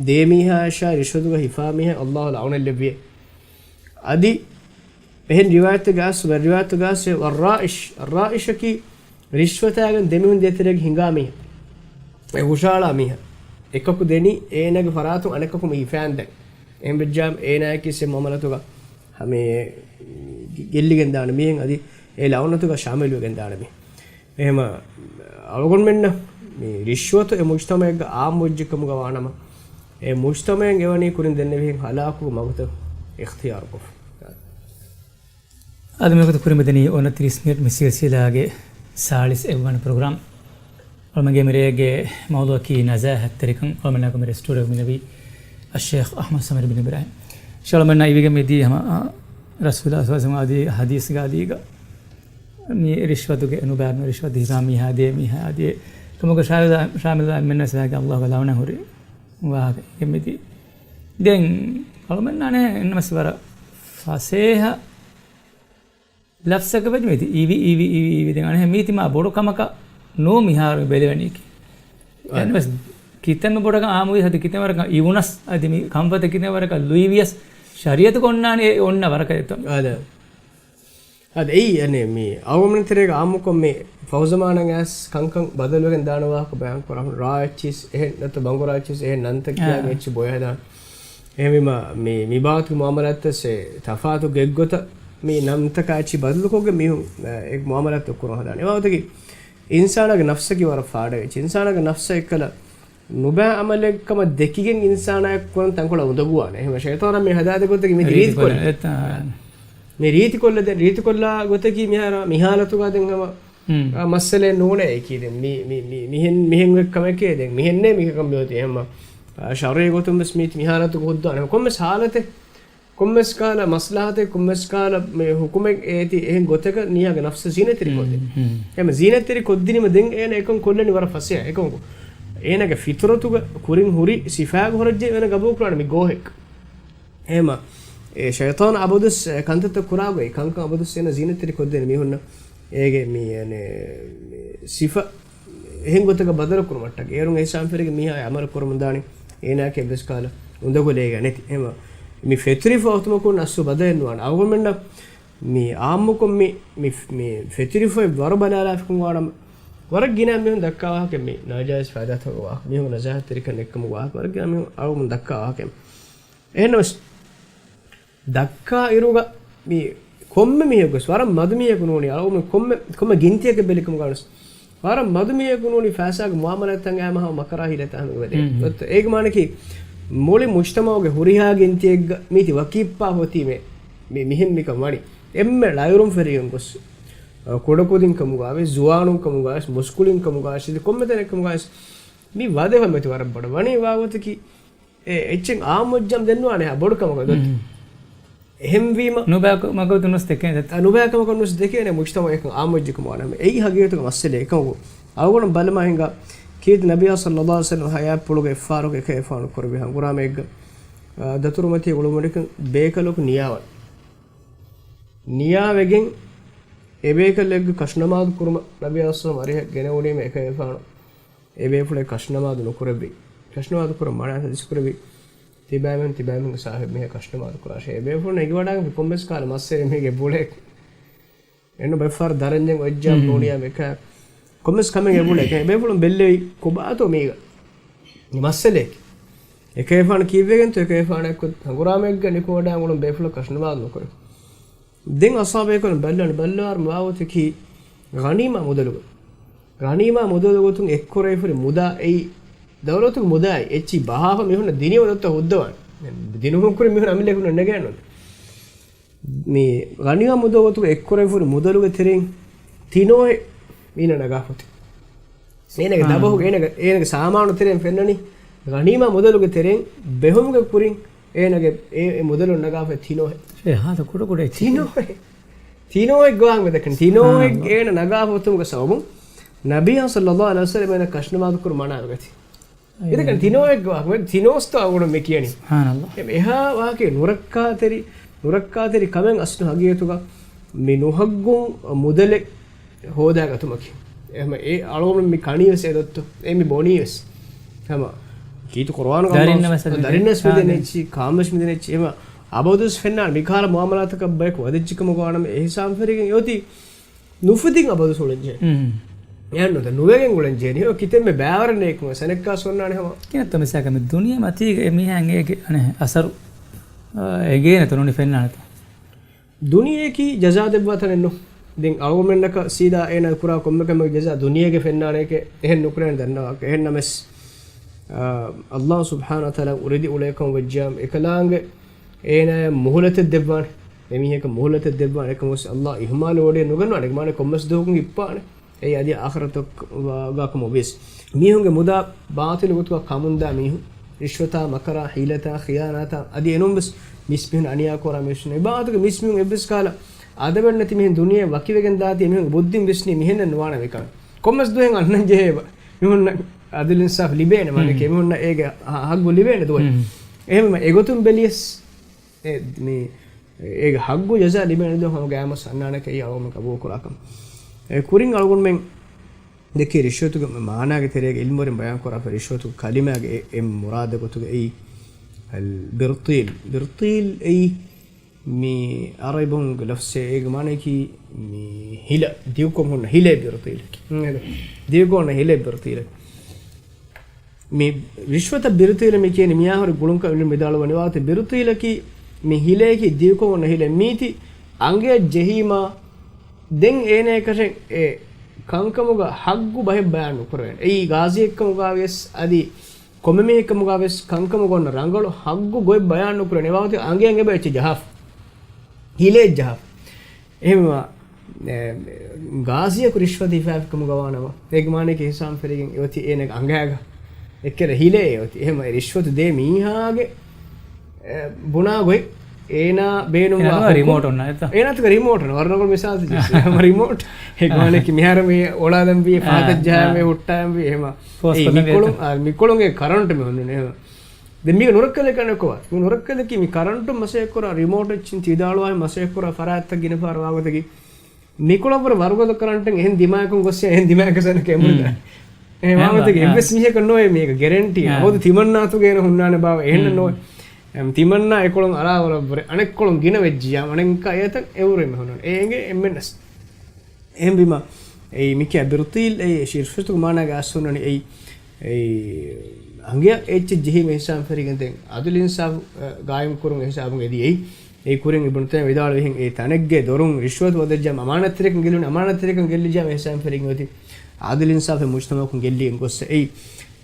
ދޭ މީހާއަށާ ރިޝްވަތުގަ ހިފާ މީހާ ﷲ ލަޢުނަތް ލެއްވިޔޭ. އަދި އެހެން ރިވާޔަތެއްގަ އައިސް، ވަރަށް ރިވާޔަތެއްގަ އައިސް، އައްރާއިޝް، އައްރާއިޝަކީ ރިޝްވަތާގެން ދެމީހުން ދޭތެރޭގަ ހިނގާ މީހެއް. އެ ހުށަހަޅާ މީހާ. އެކަކު ދެނީ އޭނާގެ ފަރާތުން އަނެކަކު މި ހިފާންދެން. އެހެންވެއްޖާމަ އޭނާއަކީ އެ މުޢާމަލާތުގަ ހަމަ ގެއްލިގެން ދާނެ މީހެއް، އަދި އެ ލަޢުނަތުގަ ޝާމިލުވެގެން ދާނެ މީހެއް. އެހެމަ އަޅުގަނޑުމެންނަށް މި ރިޝްވަތު އެ މުޖްތަމަޢެއްގަ ޢާއްމުވެއްޖެ ކަމުގަ ވާނަމަ، އެ މުޖްތަމަޢެއް އެވަނީ ކުރިން ދެންނެވިހެން ހަލާކުގެ މަގުތައް އިޚްތިޔާރުކޮށްފަ. އަދި މިވަގުތު ކުރިމަތިނީ އޮނަތިރީސް މިނެޓް މި ސިލްސިލާގެ ސާޅީސް އެއްވަނަ ޕްރޮގްރާމް. އަޅުމެންގެ މިރޭގެ މައުޟޫޢަކީ ނަޒާހަތްތެރިކަން. އަޅުމެންނާ މިރޭ ސްޓޫޑިއޯގަ މި ނެވީ އައްޝޭޚް އަޙްމަދު ސަމީރު ބިން އިބްރާހިމް. އިންޝާﷲ އަޅުމެންނާ އިވިގެން މިދީ ހަމަ، އާ، ރަސޫލާ ޞައްލައްލާހު ޢަލައިހި ވަސައްލަމަ އަދި ޙަދީޘްގަ އަދީގަ މި ރިޝްވަތުގެ ނުބައި މި ރިޝްވަތު ހިފާ މީހާ ދޭ މީހާ އަދި ކަމުގަ ޝާމިލް، ޝާމިލް އެންމެންނަސް ވާގެ ﷲ ގެ ލަޢުނަތް ހުރި ވާހަކަ އެނގެމެތި. ދެން އަޅުމެންނާނެ އެންނަމަސް ވަރަށް ފަސޭހަ ލަފްޒަކަށް ވެދި މެދި އިވި، އިވި، އިވި، އިވި. ދެން އަނެއް މީތި މާ ބޮޑު ކަމަކަށް ނޫ މިހާރު ބެލެވެނީކީ. އަދި. އެންވެސް ކިތަންމެ ބޮޑަކަށް އާއްމުވިޔަސް އަދި ކިތަންމެ ވަރަކަށް އިވުނަސް އަދި މި ކަންފަތަށް ކިތަންމެ ވަރަކަށް ލުއިވިޔަސް ޝަރީޢަތުގަ އޮންނާނެ އެ އޮންނަ ވަރަކަށް އެތަން. އާދެ. އަދި އެއީ އަނެއް މި އަޅުގަނޑުމެން ތެރޭގަ އާއްމުކޮށް މި ފަހުޒަމާނަށް އައިސް ކަންކަން ބަދަލުވެގެން ދާނެ ވާހަކަ ބަޔާން ކުރާ ރާ އެއްޗިސް އެހެން ނަތަ ބަނގުރާ އެއްޗިސް އެހެން ނަންތައް ކިޔާ އާ. އެއްޗި ބޮޔަ ހަދާނެ. އެހެންވީމަ، މި، މި ބާވަތުގެ މުޢާމަލާތްތައް ތަފާތު ގޮތްގޮތަށް މި ނަންތަކާ އެއްޗި ބަދަލުކޮށްގެން މީހުން، އެ، އެ މުޢާމަލާތްތައް ކުރަން ހަދާނެ. އެ ވާހަކަތަކީ އިންސާނާގެ ނަފްސަކީ ވަރަށް ފާޑެއް އެއްޗެއް. އިންސާނާގެ ނަފްސަށް އެއްކަލަ ނުބައި އަމަލެއް ކަމަށް ދެކިގެން އިންސާނާއަށް ކުރަން ތަންކޮޅެއް އުނދަގޫވާނެ. އެހެންވެ ޝައިޠާނާ މި ހަދާދޭ ގޮތަކީ މި ރީތިކޮށް، ރީތިކޮށް. އެތާ. މި ރީތިކޮށްލަ ދެން، ރީތިކޮށްލާ ގޮތަކީ މިހާރު، މި ހާލަތުގަ ދެން ހަމަ އާ، މައްސަލައެއް ނޫނޭ އެކީ. ދެން މި، މި، މި، މިހެން، މިހެން އޮތް ކަމެކޭ. ދެން މިހެންނޭ މިކަން މިއޮތީ. އެހެންމަ، އާ، ޝަރުޢީ ގޮތުން ވެސް މީތި މިހާލަތުގަ ހުއްދާނެ. ކޮންމެސް ހާލަތެއް، ކޮންމެސް ކާލަ މަސްލަހަތެއް، ކޮންމެސް ކާލަ މި ހުކުމެއް އޭތި އެހެން ގޮތަކަށް ނިޔާގެ ނަފްސަށް ޒީނަތްތެރި ކޮށްދޭ. އެހެންމަ ޒީނަތްތެރި ކޮށްދިނީމަ ދެން އޭނަ އެކަން ކޮށްލަނީ ވަރަށް ފަސޭހަ. އެކަމަކު އޭނަގެ ފިތުރަތުގަ ކުރިން ހުރި ސިފާގަ ހުރެއްޖެ އޭނަ ގަބޫލުކުރާނެ މި ގޯހެއް. އެހެންމަ، އެ ޝައިޠާން އަބަދުސް ކަންތައްތައް ކުރާގޮތް، ކަންކަން އަބަދުސް އޭނަ ޒީނަތްތެރި ކޮށްދޭނެ މީހުންނަށް އޭގެ މި، އަނެ، މި ސިފަ އެހެން ގޮތަކަށް ބަދަލު ކުރުމަށްޓަކައި. އޭރުން އިހްސާން ފެރިގެން މީހާ އަމަލު ކުރަމުން ދާނީ އޭނާއަކީ އެއްވެސް ކަހަލަ އުނދަގުލޭގަ ނެތި. އެހެންވީމަ މި ފެތުރިފަ އޮތުމަކުން އަސްލު ބަދަލެއް ނުވާނެ. އަޅުގަނޑުމެންނަށް މި އާއްމުކޮށް މި، މި، މި ފެތުރިފައި ވަރު ބަލާލާފިކަމުގަ ވާނަމަ، ވަރަށް ގިނަ މީހުން ދައްކާ ވާހަކަ މި ނާޖާއިޒް ފައިދާތަކުގެ ވާހަކަ، މީހުން ނަޒާހަތްތެރިކަން ދެއްކުމުގެ ވާހަކަ، ވަރަށް ގިނަ މީހުން އަޅުގަނޑު ދައްކާ ވާހަކަ. އެހެންނަމަވެސް، ދައްކާ އިރުގަ މި ކޮންމެ މީހަކުވެސް ވަރަށް މަދު މީހަކު ނޫނީ، އަޅުގަނޑު ކޮންމެ، ކޮންމެ ގިންތިއަކަށް ބެލިކަމުގަވެސް ވަރަށް މަދު މީހަކު ނޫނީ ފައިސާގެ މުއާމަލާތްތައް އައިމަ ހަމަ މަކަރާ ހިލަތައް ހަމަ ވެދޭ. އޮތްތޯ އޭގެ މާނަކީ މުޅި މުޖްތަމަޢުގެ ހުރިހާ ގިންތިއެއްގަ މީތި ވަކިއްޕާ ހޮތީމޭ މި، މިހެން މިކަން ވަނީ. އެންމެ ޅައިރުން ފެށިގެން ގޮސް، އަ، ކުޑަކުދިން ކަމުގަވެސް، ޒުވާނުން ކަމުގަވެސް، މުސްކުޅިން ކަމުގަވެސް، ކޮންމެ ތަނެއް ކަމުގަވެސް މި ވަދެ ފަންމެތި ވަރަށް ބޮޑަށް ވަނީ ވާގޮތަކީ އެ އެއްޗެއް އާއްމުވެއްޖާމަ ދެންނުވާނެ ހާ ބޮޑު ކަމަކަށް ދޮތް. އެހެންވީމަ، ނުބައި ކަމަކަށް ނުވެސް ދެކޭނެ. އަ، ނުބައި ކަމަކަށް ނުވެސް ދެކޭނެ މުޖްތަމަޢަކަށް އާއްމުވެއްޖެކަމުގަ ވާނަމަ. އެއީ ހަގީގަތުގަ މައްސަލައެއް. އެކަމަކު އަޅުގަނޑު ބަލަމާ ހިނގާ ކީރިތި ނަބިއްޔާ ޞައްލައްލާހު ޢަލައިހި ވަސައްލަމަ ހަޔާތްޕުޅުގެ އެއްފަހަރަކު އެކަލޭގެފާނު ކުރެއްވި ހަނގުރާމައެއްގަ، އަ، ދަތުރުމަތީ ގުޅުމުން ބޭކަލަކު ނިޔާވަން. ނިޔާވެގެން އެބޭކަލެއްގެ ކަށުނަމާދު ކުރުމަށް ނަބިއްޔާ ޞައްލައްލާހު ޢަލައިހި ވަސައްލަމަ އަރިހަށް ގެނެވުނީމަ އެކަލޭގެފާނު އެބޭފުޅެއް ކަށުނަމާދު ނުކުރެއްވި. ކަށުނަމާދު ކުރަން މާނަ ޙަދީޘް ކުރެއްވި. ތިބާމެން، ތިބާމެންގެ ސާހިބު މީހާ ކަށުނަމާދު ކުރާށޭ. އެބޭފުޅުން އެނގިވަޑާގެންފި ކޮންމެސް ކަހަލަ މައްސަލައެއް މީގެ އެބައުޅޭ. އެންނު ބައެއްފަހަރު ދަރަންޏެއް އޮތްޖާމަ ނޫނިޔާ މެކާ ކޮންމެސް ކަމެއް އެބައުޅޭ. އެބޭފުޅުން ބެއްލެވި ކޮބާތޯ މީގަ މި މައްސަލައަކީ. އެކަލޭގެފާނު ކީއްވެގެންތޯ އެކަލޭގެފާނަށް އެއްކޮށް ހަނގުރާމައެއްގަ ނިކުމެވަޑައިގެން ގުޅުން ބޭފުޅަކު ކަށުނަމާދު ނުކުރެވި. ދެން އަޞްޙާބު ބޭކަލުން ބައްލަވާނެ، ބައްލަވާލަމާ ވާގޮތަކީ ޣަނީމާ މުދަލުގަ. ޣަނީމާ މުދަލު ގޮތުން އެއްކުރެވިފައި ހުރި މުދާ އެއީ ދައުލަތުގެ މުދާއެއް. އެއްޗިހި ބަހާފަ މީހުންނަށް ދިނީމަ ދޮއްތަ ހުއްދަވާނެ. ދިނުމަށް ކުރި މީހުން އަމިއްލައަކުން ނެގޭނުން. މި ޣަނީމާ މުދަލު ގޮތުގަ އެއްކުރެވިފައި ހުރި މުދަލުގެ ތެރެއިން ތިނޯހެއް މީނަ ނަގާފަ އޮތީ. އޭނަގެ ދަބަހުގެ، އޭނަގެ، އޭނަގެ ސާމާނު ތެރެއިން ފެންނަނީ ޣަނީމާ މުދަލުގެ ތެރެއިން ބެހުމުގެ ކުރިން އޭނަގެ އެ، އެ މުދަލުން ނަގާފަ ތިނޯހެއް. އެ ހާދަ ކުޑަ ކުޑަ ތިނޯހެއް. ތިނޯހެއް ގޮވާ މި ދެކެން. ތިނޯހެއް އޭނަ ނަގާފަ އޮތުމުގެ ސަބަބުން ނަބިއްޔާ ޞައްލައްލާހު ޢަލައިހި ވަސައްލަމަ އޭނަ ކަށުނަމާދު ކުރު މަނާވެގަތީ. އިދެކަން ތިނޯއެއްގެ ވާހަކަ، ތިނޯސްތޯ އަޅުގަނޑު މި ކިޔަނީ. ސުބްޙާނަﷲ. އެ އެހާ ވާހަކަ ނުރައްކާތެރި، ނުރައްކާތެރި ކަމެއް އަސްލު ހަގީގަތުގަ މި ނުހައްގުން މުދަލެއް ހޯދާގަތުމަކީ. އެހެމަ އެ އަޅުގަނޑު މި ކަނީވެސް އެ ދޮއްތޯ، އެ މި ބޮނީވެސް. ހަމަ ކީރިތި ޤުރުއާނުގަ ދަރިންނަށް ވެސް ދަރިންނަށް މިދެން އެއްޗި، ކާމަށް މިދެން އެއްޗި. އެހެމަ އަބަދުވެސް ފެންނާނެ މިކަހަލަ މުއާމަލާތަކަށް ބަޔަކު ވަދެއްޖެކަމުގަ ވާނަމަ އިހްސާން ފެރިގެން އެއޮތީ ނުފުދިން އަބަދު އުޅެންޖެހޭ. އެހެންނު ނުވެގެން އުޅެންޖެހޭނީ. ކިތަންމެ ބައިވަރެއް ނެތްކަމަށް ސަނެއްކާސް އޮންނާނެ ހަމަ. ކިނައްތަ މިސާކަށް މި ދުނިޔެ މަތީގަ އެ މީހާއަށް އޭގެ އަނެއް އަސަރު، އާ، އެނގޭނެތަ ނޫނީ ފެންނާނެތަ؟ ދުނިޔެއަކީ ޖަޒާ ދެއްވާ ތަނެއް ނޫން. ދެން އަޅުގަނޑުމެންނަކަށް ސީދާ އޭނާ ކުރާ ކޮންމެ ކަމެއްގެ ޖަޒާ ދުނިޔޭގަ ފެންނާނެކޭ އެހެން ނުކުރޭނެ ދަންނަވާކަށް. އެހެންނަމަވެސް، އާ، ﷲ ސުބްޙާނަހޫ ވަތަޢާލާ އުރެދި އުޅޭކަން ވެއްޖާމަ އެކަލާނގެ އޭނާޔަށް މުހުލަތެއް ދެއްވާނެ. އެމީހަކަށް މުހުލަތެއް ދެއްވާނެ. އެކަމަކު ﷲ އިހުމާލު ވޮޑިއެއް ނުގަންނަވާނެ. އޭގެ މާނަ ކޮންމެސް ދުވަހަކުން ހިއްޕާނެ. އެއީ އަދި އާޚިރަތަކަށް ވާ ކަމެއް ވިޔަސް. މީހުންގެ މުދާ ބާޠިލު ގޮތުގަ ކަމުންދާ މީހުން، ރިޝްވަތާ، މަކަރާ، ހީލަތާ، ޚިޔާނާތާ، އަދި އެނޫންވެސް މިސް މީހުން އަނިޔާ ކުރާ މީސް ނުވާ. އެބާވަތުގެ މިސް މީހުން އެއްވެސް ކަހަލަ އަދަބެއް ނެތި މީހުން ދުނިޔެ ވަކިވެގެން ދާތީ މީހުންގެ ބުއްދިން ވިސްނީ މިހެންނެއް ނުވާނެ މިކަން. ކޮންމެސް ދުވަހެއް އަންނަން ޖެހޭ މީހުންނަށް އަދުލު އިންސާފު ލިބޭނެ، މާނައަކީ މީހުންނަށް އޭގެ ހައްގު ލިބޭނެ ދުވަހެއް. އެހެންވީމަ އެގޮތުން ބެލިޔަސް އެ، މި، އޭގެ ހައްގު ޖަޒާ ލިބޭނެ ދުވަހު ހަމަ ގައިމުވެސް އަންނާނެކޭ އަޅުގަނޑު ގަބޫލު ކުރާކަން. އެ ކުރިން އަޅުގަނޑުމެން ދެއްކި ރިޝްވަތުގެ މާނާގެ ތެރޭގަ އިލްމުވެރިން ބަޔާން ކުރާފަ ރިޝްވަތުގެ ކަލިމާގެ އެ، އެ މުރާދު ގޮތުގަ އެއީ އަލް ބިރްތީލް. ބިރްތީލް އެއީ މި އަރަބި ބަހުގެ ލަފްޒެއް. އޭގެ މާނައަކީ މި ހިލަ، ދިގުކޮށް ހުންނަ ހިލޭ ބިރްތީލަކީ. ދިގުކޮށް ހުންނަ ހިލޭ ބިރްތީލަކީ. މި ރިޝްވަތަށް ބިރުތީލަ މި ކިޔަނީ މިޔާހުރި ގުޅުންކަން އިން މިދާޅުވަނި ވާގޮތަށް ބިރުތީލަކީ މި ހިލައަކީ ދިގުކޮށް އޮންނަ ހިލެއް. މީތި އަނގަޔަށް ޖެހީމާ ދެން އޭނަޔަކަށެއް އެ ކަންކަމުގަ ހައްގު ބަހެއް ބަޔާން ނުކުރެވޭނެ. އެއީ ގާޒީއެއްކަމުގަވިޔަސް އަދި ކޮންމެ މީހެއްކަމުގަވިޔަސް ކަންކަމުގަ އޮންނަ ރަނގަޅު ހައްގު ގޮތް ބަޔާން ނުކުރެވޭނެ. އެ ވާގޮތަށް އަނގަޔަށް އެބަ އެއްޗެއް ޖަހާފަ. ހިލައެއް ޖަހާފަ. އެހެންވީމާ، އެ، ގާޒީއަކު ރިޝްވަތު ހިފާފިކަމުގަ ވާނަމަ، އޭގެ މާނައަކީ އިހްސާން ފެރިގެން އެއޮތީ އޭނަގެ އަނގައިގަ އެއްކަލަ ހިލައެއް އޮތީ. އެހެންވީމާ އެ ރިޝްވަތު ދޭ މީހާގެ، އެ، ބުނާ ގޮތް އޭނާ ބޭނުންވާ އޭނާ ހުކުމް، ރިމޯޓް އޮންނަ އެތަ؟ އޭނާ ތަކަށް ރިމޯޓް އޮންނަ. ވަރަށް ރަނގަޅު މިސާލެއް ދީސް. ރިމޯޓް. އޭގެ މާނައަކީ މިހާރު މި އޮޅާލަންވީ، އާ، ފަހަތަށް ޖަހާ އާ. މި ހުއްޓާލަންވީ. އެހެންވީމާ ފޯސް އެ ކޮށްލަން މިކޮޅުން، އެތަ؟ އާ، މިކޮޅުންގެ ކަރަންޓު މި ހުންނަނީ. އެހެންވީމާ ދެން މީގެ ނުރައްކަލެއް ކަނެކޮވާ. މި ނުރައްކަލަކީ މި ކަރަންޓުން މަސައްކަތް ކުރާ، ރިމޯޓް އެއްޗިން ތިދާޅުވާ މަސައްކަތް ކުރާ ފަރާތްތައް ގިނަ ފަހަރަށް ވާގޮތަކީ، މިކޮޅަށްވުރެ ވަރުގަދަ ކަރަންޓެއް އެހެން ދިމާއަކުން ގޮސް އެހެން ދިމާއަކަށް ސަނަކެ އެމުރިދާ. އެހެން ވާގޮތަކީ އެއްވެސް މީހަކަށް ނޯވޭ މީގެ ގެރެންޓީ. އަހަ. އަހަ. އަހަ. ތިމަންނާތުގެ އޭނަ ހުންނާނެ ބާވަ އެހެންނަށް ނޯވޭ. އެމް، ތިމަންނާ އެކޮޅުން އަރާވަރަށްވުރެ އަނެއްކޮޅުން ގިނަ ވެއްޖިޔާ އަނެއްކާ އެތަން އެއުރެމެ ހުންނާނެ. އެ އެނގޭ އެންމެންނަސް. އެހެންވީމަ، އެއީ މިކިޔާ ބިރުތީލް އެއީ ޝިރްފުތުގެ މާނާގަ އަސް ހުންނަނީ އެއީ، އެއީ އަނގަޔަށް އެއްޗެއް ޖެހީމަ އިހްސާން ފެރިގެން ދެން އަދުލް އިންސާފު، އަ، ގާއިމް ކުރުން އެ ހިސާބުން އެދި އެއީ. އެއީ ކުރިން އިބްނު ތައިމިއްޔާ ވިދާޅުވިހެން އެ ތަނެއްގެ ދޮރުން ރިޝްވަތު ވަދެއްޖާ އަމާނަތްތެރިކަން ގެއްލުނީ، އަމާނަތްތެރިކަން ގެއްލިޖާ އިހްސާން ފެރިގެން އޮތީ. އަދުލް އިންސާފެއް މުޖްތަމަޢަކުން ގެއްލިގެން ގޮއްސަ އެއީ.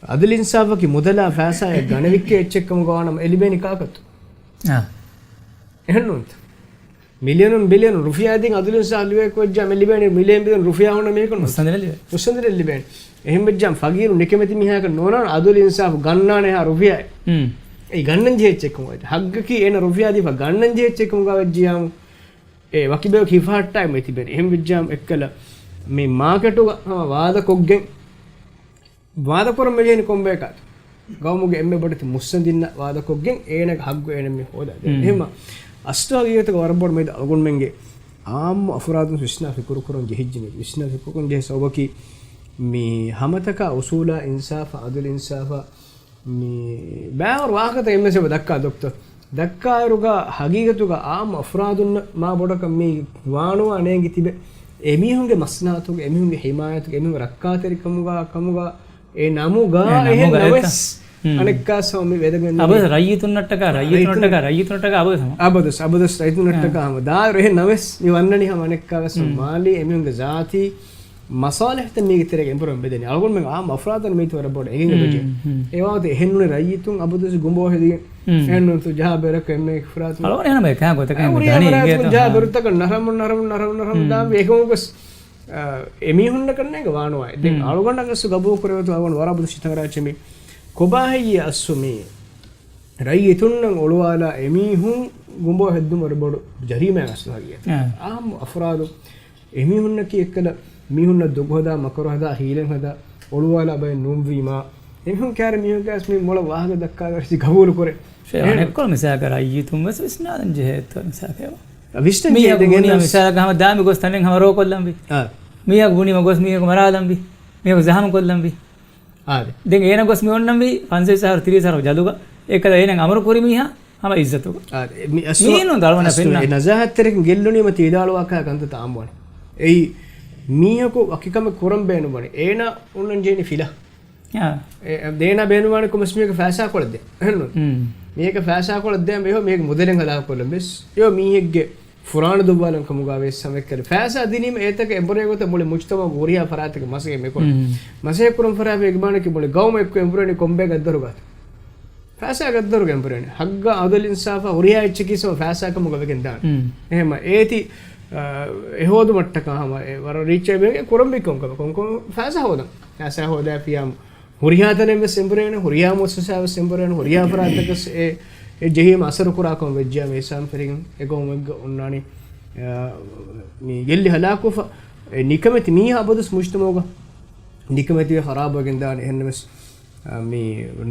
އަދުލް އިންސާފަކީ މުދަލާ ފައިސާއެއް ގަނެވިއްކޭ އެއްޗެއް ކަމުގަ ވާނަމަ އެ ލިބޭނީ ކާކަށްތޯ؟ އާ. އެހެންނޫންތަ؟ މިލިޔަނުން ބިލިޔަނުން ރުފިޔާ ދީން އަދުލް އިންސާފު ލިބޭ ކޮއްޖާ މި ލިބޭނީ މިލިޔަން ބިލިޔަން ރުފިޔާ ހުންނަ މީހަކަށް ނޫން. މުއްސަނދިރެއް ލިބޭ. މުއްސަނދިރެއް ލިބޭނީ. އެހެން ވެއްޖާ ފަގީރު ނިކަމެތި މީހާކަށް ނޯނާން އަދުލް އިންސާފު ގަންނާނެ ހާ ރުފިޔާ. އެއީ ގަންނަން ޖެހޭ އެއްޗެއްކަމުގަ. ހައްގަކީ އޭނަ ރުފިޔާ ދީފަ ގަންނަން ޖެހޭ އެއްޗެއްކަމުގަ ވެއްޖިޔާމު. އެ ވަކި ބަޔަކު ހިފަހައްޓާ މި ތިބެނީ. އެހެން ވެއްޖާމު އެއްކަލަ މި މާކެޓުގަ ހަމަ ވާދަ ކޮށްގެން ވާދަކުރަން މިޖެހެނީ ކޮންބަޔަކާތޯ؟ ގައުމުގެ އެންމެ ބޮޑެތި މުއްސަނދިންނަށް ވާދަކޮށްގެން އޭނަގެ ހައްގު އޭނަ މި ހޯދާ ދޭން. އެހެންމަ އަސްލު ހަގީގަތުގަ ވަރަށް ބޮޑު މެދު އަޅުގަނޑުމެންގެ އާއްމު އަފުރާދުން ވިސްނާ ފިކުރު ކުރަން ޖެހިއްޖެ މެދު. ވިސްނާ ފިކުރު ކުރަން ޖެހޭ ސަބަބަކީ މި ހަމަތަކާ އުސޫލާ އިންސާފާ އަދުލް އިންސާފާ މި ބައިވަރު ވާހަކަތައް އެންމެސް އެބަ ދައްކާ ދޮކްތަރު. ދައްކާއިރުގަ ހަގީގަތުގަ އާއްމު އަފުރާދުންނަށް މާ ބޮޑަކަށް މީ ވާނުވާ ނޭނގި ތިބެ. އެމީހުންގެ މަސްލަހަތުގެ، އެމީހުންގެ ހިމާޔަތުގެ، އެމީހުން ރައްކާތެރިކަމުގަ، ކަމުގަ، އެ ނަމުގަ، އެ ނަމުގަ އެހެން ނަމެސް އަނެއްކާސް ހަމަ މި ވެދެގެން އަބަދު ރައްޔިތުންނަށްޓަކާ، ރައްޔިތުންނަށްޓަކާ، ރައްޔިތުންނަށްޓަކާ އަބަދު ހަމަ. އަބަދުސް، އަބަދުސް ރައްޔިތުންނަށްޓަކާ ހަމަ. ދާއިރު އެހެން ނަމެސް މި ވަންނަނީ ހަމަ އަނެއްކާވެސް މާލީ އެމީހުންގެ ޒާތީ މަސާލިހަތެއް މީގެ ތެރޭގަ އެނބުރަން ބެދެނީ. އަޅުގަނޑުމެން އާއްމު އަފްރާދަށް މީތި ވަރަށް ބޮޑަށް އެނގެން އެބަޖެ. އެވާގޮތެއް އެހެންނޫނީ ރައްޔިތުން އަބަދުސް ގުނބޯ ހެދިގެން. އެހެންނޫންތޯ ޖަހާ ބޭރަކަށް އެންމެ އިފްރާތު. އަޅުގަނޑު އެހެން އެކާ ގޮތަކަށް އެނގޭތޯ. ޖަހާ ބޭރުތަކަށް ނަރަމުން ނަރަމުން ނަރަމުން ނަރަމުން ދާން އެކަމަކުވެސް، އެމީހުންނަކަށް ނޭނގެ ވާނުވާ. ދެން އަޅުގަނޑަށް އަސް ގަބޫލު ކުރެވޭތޯ އަޅުގަނޑު ވަރަށް ބޮޑު ސިތަނގަރާ އެއްޗެއް މީ. ކޮބާހެއްޔޭ އަސްލު މީ؟ ރައްޔިތުންނަށް އޮޅުވާލާ އެމީހުން ގުނބޯ ހެއްދުން ވަރަށް ބޮޑު ޖަރީމާއެއް އަސްލު ހަގީގަތަށް. އާ. އާއްމު އަފްރާދު އެމީހުންނަކީ އެއްކަލަ މީހުންނަށް ދޮގު ހަދާ، މަކަރު ހަދާ، ހީލަތް ހަދާ، އޮޅުވާލާ ބައެއް ނޫންވީމާ، އެމީހުން ކާރި މީހުންގެ އަސް މި މޮޅަށް ވާހަކަ ދައްކާލާ ރަސް ގަބޫލު ކުރޭ. އަނެއްކޮޅު މިސާލަކަށް ރައްޔިތުން ވެސް ވިސްނާލަން ޖެހޭ އެއްތޯ މިސާލަކަށް. ވިސްނަން މީހަކު ޖެހޭ ބުނީމަ ދެން މިސާލަކަށް ހަމަ ދާމި ގޮސް ތަނެއް ހަމަ ރޯކޮށްލަންވީ. އާ. މީހަކު ބުނީމަ ގޮސް މީހަކު މަރާލަންވީ. މީހަކު ޒަހަމު ކޮށްލަންވީ. އާދެ. ދެން އޭނަ ގޮސް މި އޮންނަންވީ ފަންސަވީސް އަހަރު ތިރީސް އަހަރު ޖަލުގަ. އެކަލަ އޭނަ އަމުރު ކުރި މީހާ ހަމަ އިއްޒަތުގަ. އާދެ. މި އަސްލު، މީނުން ދަޅުވަނަ އަސްލު ފެންނަ. އެ ނަޒާހަތްތެރިކަން ގެއްލުނީމަ ތި ވިދާޅުވާކަށް ކަންތައްތައް އާއްމުވާނެ. އެއީ މީހަކު ވަކިކަމެއް ކުރަން ބޭނުންވަނީ. އޭނަ އޮންނަން ޖެހެނީ ފިލާ. އާ. އެ، އެ، އޭނަ ބޭނުންވާނެ ކޮންމެސް މީހަކަށް ފައިސާ ކޮޅެއް ދޭން. އެހެންނު. މީހަކަށް ފައިސާ ކޮޅެއް ދޭން ވެހޯ މީހެއްގެ މުދަލެއް ހަލާކުކޮށްލަން ވެސް. އެޔޯ މީހެއްގެ ފުރާނަ ދުއްވާލަން ކަމުގަ ވެސް ހަމައެއްކަލަ ފައިސާ ދިނީމަ އޭތަކަށް އެނބުރޭ ގޮތަށް މުޅި މުޖްތަމަޢުގެ ހުރިހާ ފަރާތެއްގެ މަސައްކަތް މިކޮށް. މަސައްކަތް ކުރަން ފަރާތް އެގިބާނަކީ މުޅި ގައުމު އެއްކޮށް އެނބުރޭނީ ކޮންބޭ ގައްދަރު ގާތަށް. ފައިސާ ގައްދަރުގަ އެނބުރޭނެ. ހައްގާ އަދުލް އިންސާފާ ހުރިހާ އެއްޗަކީ ސަމަ ފައިސާ ކަމުގަ ވެގެން ދާނެ. އެހެމަ އޭތި، އާ، އެ ހޯދުމަށްޓަކާ ހަމަ އެ ވަރަށް ރީއްޗެއް ބޭނުން ކުރަންވީ ކޮންކަމެއް ކޮންކޮން ފައިސާ ހޯދަން. ފައިސާ ހޯދާފިޔާމު ހުރިހާ ތަނެއް ވެސް އެނބުރޭނެ، ހުރިހާ މުއައްސަސާ ވެސް އެނބުރޭނެ، ހުރިހާ ފަރާތަކަސް އެ، އެ ޖެހީމަ އަސަރު ކުރާކަމަށް ވެއްޖިޔާ މި އިސާން ފެރިގެން އެ ގައުމެއްގަ އޮންނާނީ، އާ، މި ގެއްލި ހަލާކުވެފަ، އެ ނިކަމެތި މީހާ އަބަދުސް މުޖްތަމަޢުގަ ނިކަމެތިވެ ޚަރާބުވެގެން ދާނެ. އެހެންނަމަވެސް، އާ، މި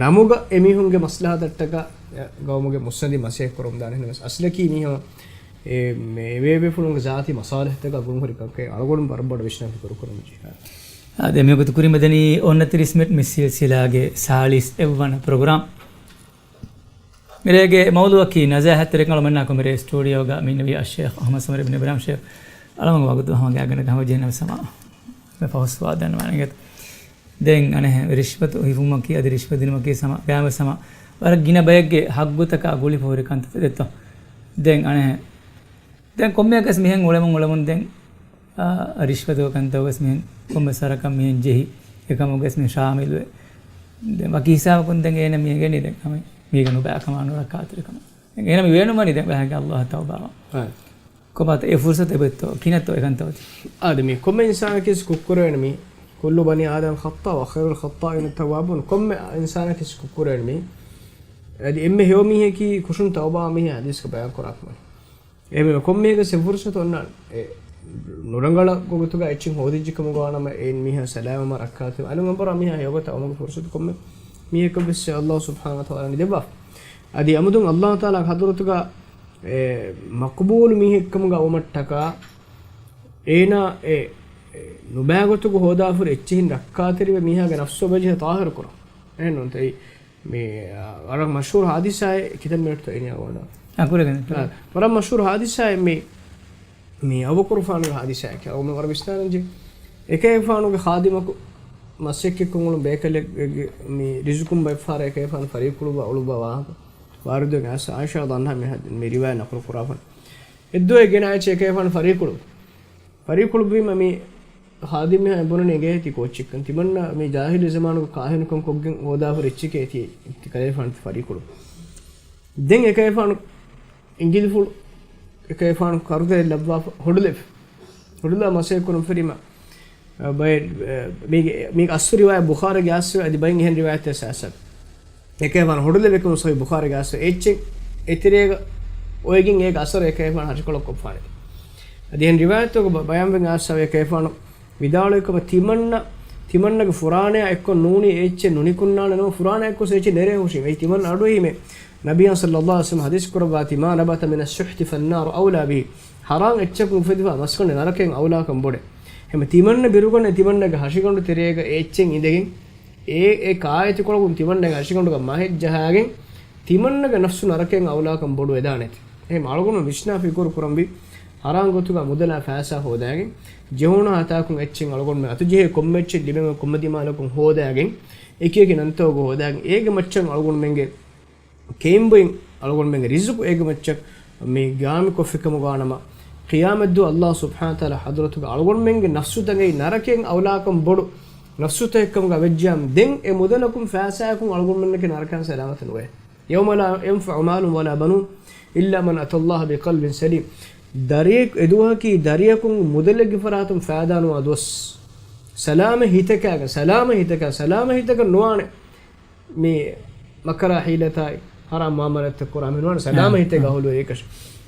ނަމުގަ އެމީހުންގެ މަސްލަހަތަށްޓަކާ، އެ ގައުމުގެ މުއްސަނދި މަސައްކަތް ކުރަމުން ދާނެ. އެހެންނަމަވެސް އަސްލަކީ މީހާ އެ، މެ، އެ ބޭބޭފުޅުންގެ ޒާތީ މަސާލިހަތަކާ ގުޅުންހުރި ކަމަކަށް އަޅުގަނޑު ވަރަށް ބޮޑަށް ވިސްނާ ފިކުރު ކުރަމުން ޖެހޭ. އާދެ، މިވަގުތު ކުރިމަދަނީ އޮންނަތިރީސް މިނިޓް މި ސިލްސިލާގެ ސާޅީސް އެއްވަނަ ޕްރޮގްރާމް. މިރޭގެ މައުޟޫޢަކީ ނަޒާހަތްތެރިކަން. އަޅުގަނޑުމެންނާ ކޮންމެ ސްޓޫޑިއޯގަ މި އިންނެވީ އައްޝޭޚް އަޙްމަދު ސަމަރީ ބިން އިބްރާހިމް ޝޭޚް. އަޅުގަނޑު ވަގުތު ހަމަ ގާތްގަނޑަކަށް ހަމަ ޖެހިނަމަ ސަމާ. މި ފަހުސް ވާ ދަންނަވާނެ އިނގޭތަ؟ ދެން އަނެއް ރިޝްވަތު ހިފުމަކީ، އަދި ރިޝްވަތު ދިނުމަކީ ސަމާ، ގާތްގަނޑު ސަމާ ވަރަށް ގިނަ ބައެއްގެ ހައްގުތަކާ ގުޅިފަ ހުރި ކަންތައް ދެއްތޯ. ދެން އަނެއް، ދެން ކޮންމެއަކަސް މިހެން އުޅެމުން އުޅެމުން ދެން، އާ، ރިޝްވަތުގެ ކަންތަކުވެސް މިހެން ކޮންމެ ސަރަކަށް މިހެން ޖެހި، އެކަމުގެސް މި ޝާމިލުވެ. ދެން ވަކި ހިސާބަކުން ދެން އޭނަ މި އެނގެނީ ދެން ހަމަ މީގަ ނުބައިކަމާ ނުރައްކާތެރިކަމާ. ދެން އޭނަ މި ބޭނުންވަނީ ދެން ބަހަކީ ﷲ އަށް ތައުބާވާން. ކޮބާތަ އެ ފުރުސަތު އެބައޮތްތޯ؟ ކިހިނެއްތޯ އެކަންތައް އޮތީ؟ އާދެ، މި ކޮންމެ އިންސާނަކީސް ކުށްކުރެވޭނެ މީ، كل بني آدم خطاء وخير الخطائين التوابون. ކޮންމެ އިންސާނަކީސް ކުށްކުރެވޭނެ މީ. އަދި އެންމެ ހެޔޮ މީހަކީ ކުށުން ތައުބާވާ މީހާ ޙަދީޘްގަ ބަޔާން ކުރާކަމަށް. އެހެންވީމަ ކޮންމެއަކަސް އެ ފުރުސަތު އޮންނާނެ. އެ ނުރަނގަޅަށް ގޮތުގަ އެއްޗެއް ހޯދިއްޖެ ކަމުގަ ވާނަމަ އެ މީހާ ސަލާމަތް ރައްކާތެރި. އަނެއް އަނބުރާ މީހާ ހެޔޮގޮތަށް އައުމުގެ ފުރުސަތު ކޮންމެ މީހަކަށްވެސް ﷲ ސުބްޙާނަހޫ ވަތަޢާލާ ދެއްވާފަ. އަދި އަމުދުން ﷲ ތަޢާލާގެ ޙަޟްރަތުގަ އެ މަޤްބޫލު މީހެއްކަމުގަ އުޅުމަށްޓަކާ، އޭނާ އެ ނުބައި ގޮތުގަ ހޯދާފަ ހުރި އެއްޗެހިން ރައްކާތެރިވެ މީހާގެ ނަފްސު އެބަޖެހޭ ޠާހިރު ކުރަން. އެހެންނޫންތަ؟ މި، އަ، ވަރަށް މަޝްހޫރު ޙާދިސާއެއް ކިތަންމެ އެއްތޯ އިނިއަށް އޮންނަ. އާ، ކުރެގެން، އާ، ކުރެގެން. ވަރަށް މަޝްހޫރު ޙާދިސާއެއް މި، މި އަބޫބަކުރުފާނުގެ ޙާދިސާއެކޭ. އަޅުގަނޑު ވަރަށް ވިސްނާލަންޖެހޭ. އެކަލޭގެފާނުގެ ޚާދިމަކު މަސައްކަތްކޮށް އުޅުނު ބޭކަލެއްގެ މި ރިޒުޤުން ބައެއްފަހަރަށް އެކަލޭގެފާނު ފަރީކުޅުއްވާ އުޅުއްވާ ވާހަކަ ވާރިދުވެގެން އައިސް ޢާއިޝާ ރަޟިޔަﷲ ޢަންހާ މި ޙަދީ-، މި ރިވާޔަތް ނަޤުލު ކުރާފަ. އެއްދުވަހެއް ގެނައި އެކަލޭގެފާނު ފަރީކުޅު، ފަރީކުޅުއްވީމަ މި ޚާދިމް މީހާ ބުނަނީ އެނގޭ ތި ކޯއްޗެއްކަން. ތިމަންނަ މި ޖާހިލީ ޒަމާނުގަ ކާހިނުކަން ކޮށްގެން ހޯދާފަ ހުރި އެއްޗެކޭ ތި، ތި ކަލޭގެފާނު ފަރީކުޅު. ދެން އެކަލޭގެފާނު އިނގިލިފުޅު އެކަލޭގެފާނު ކަރުދަރި ލައްވާފަ ހޮޑުލެވި. ހޮޑުލާ މަސައްކަތްކުރަން ފެށީމަ، އަ، ބައެއް، އަ، މީގެ، މީގެ އަސްލު ރިވާޔަތް ބުޚާރީގެ އަސްލު އަދި ބައެއް އެހެން ރިވާޔަތްތައް ސާސަ. އެކަލޭގެފާނު ހޮޑުލެވިކަމު ޞަޙީޙު ބުޚާރީގެ އަސްލު އެއްޗެއް އެތެރޭގަ އޮވެގެން އޭގެ އަސަރު އެކަލޭގެފާނު ހަށިކޮޅަށް ކޮށްފާނެ. އަދި އެހެން ރިވާޔަތްތަކުގަ ބަ-، ބަޔާންވެގެން އައިސް އެކަލޭގެފާނު ވިދާޅުވި ކަމަށް ތިމަންނަ، ތިމަންނަގެ ފުރާނަޔާ އެއްކޮށް ނޫނީ އެ އެއްޗެއް ނުނިކުންނާނެ ނަމަ ފުރާނަޔާ އެއްކޮށް އެ އެއްޗެއް ނެރެ ހުށީމޭ. ތިމަން އަޑުއެހީމޭ. ނަބިއްޔާ ޞައްލައްލާހު ޢަލައިހި ވަސައްލަމަ ޙަދީޘް ކުރައްވާ ތިމާ ނަބަތަ މިނައް ސުޙްތި ފައްނާރު އައުލާ ބިހި. ޙަރާން އެއްޗަކުން އުފެދިފާ މަސްގަނޑެއް ނަރަކައިން އައުލާކަން ބޮޑޭ. އެހެންމަ ތިމަންނަ ބިރުގަނެ ތިމަންނަގެ ހަށިގަނޑު ތެރޭގަ އެ އެއްޗެއް އިނދެގެން އެ، އެ ކާއެތިކޮޅަކުން ތިމަންނަގެ ހަށިގަނޑުގަ މަހެއް ޖަހާގެން ތިމަންނަގެ ނަފްސު ނަރަކައިން އައުލާކަން ބޮޑުވެދާނެތި. އެހެން އަޅުގަނޑު ވިސްނާ ފިކުރު ކުރަންވީ ޙަރާން ގޮތުގަ މުދަލާ ފައިސާ ހޯދާގެން ޖެހުނު ހަތާކުން އެއްޗެއް އަޅުގަނޑުމެން އަތުޖެހޭ ކޮންމެ އެއްޗެއް ލިބެމެ ކޮންމެ ދިމާލަކުން ހޯދާގެން އެކި އެކި ނަންތައް ހޯދާގެން އޭގެ މައްޗަށް އަޅުގަނޑުމެންގެ ކެއިންބޮއިން އަޅުގަނޑުމެންގެ ރިޒުޤު އޭގެ މައްޗަށް މި ގާމިކޮށްފިކަމުގާ ނަމަ، ޤިޔާމަތްދުވަހު ﷲ ސުބްޙާނަހޫ ވަތަޢާލާ ޙަޟްރަތުގަ އަޅުގަނޑުމެންގެ ނަފްސުތަކައި ނަރަކައިން އައުލާކަން ބޮޑު ނަފްސުތަކެއްކަމުގަ ވެއްޖާމަ، ދެން އެ މުދަލަކުން ފައިސާއަކުން އަޅުގަނޑުމެންނަކީ ނަރަކައިން ސަލާމަތެއް ނުވޭ. يَوْمَ لَا يَنْفَعُ مَالٌ وَلَا بَنُونَ إِلَّا مَنْ أَتَى اللَّهَ بِقَلْبٍ سَلِيمٍ. ދަރިއެއް، އެދުވަހަކީ ދަރިއަކުން މުދަލެއްގެ ފަރާތުން ފައިދާ ނުވާ ދުވަސް. ސަލާމަތް ހިތަކާގެން، ސަލާމަތް ހިތަކާ، ސަލާމަތް ހިތަކަށް ނުވާނެ. މި މަކަރާ ޙީލަތާއި ޙަރާމް މުޢާމަލާތްތައް ކުރާ މި ނުވާނެ ސަލާމަތް ހިތެއް އަހުލުވެ އެކަށް.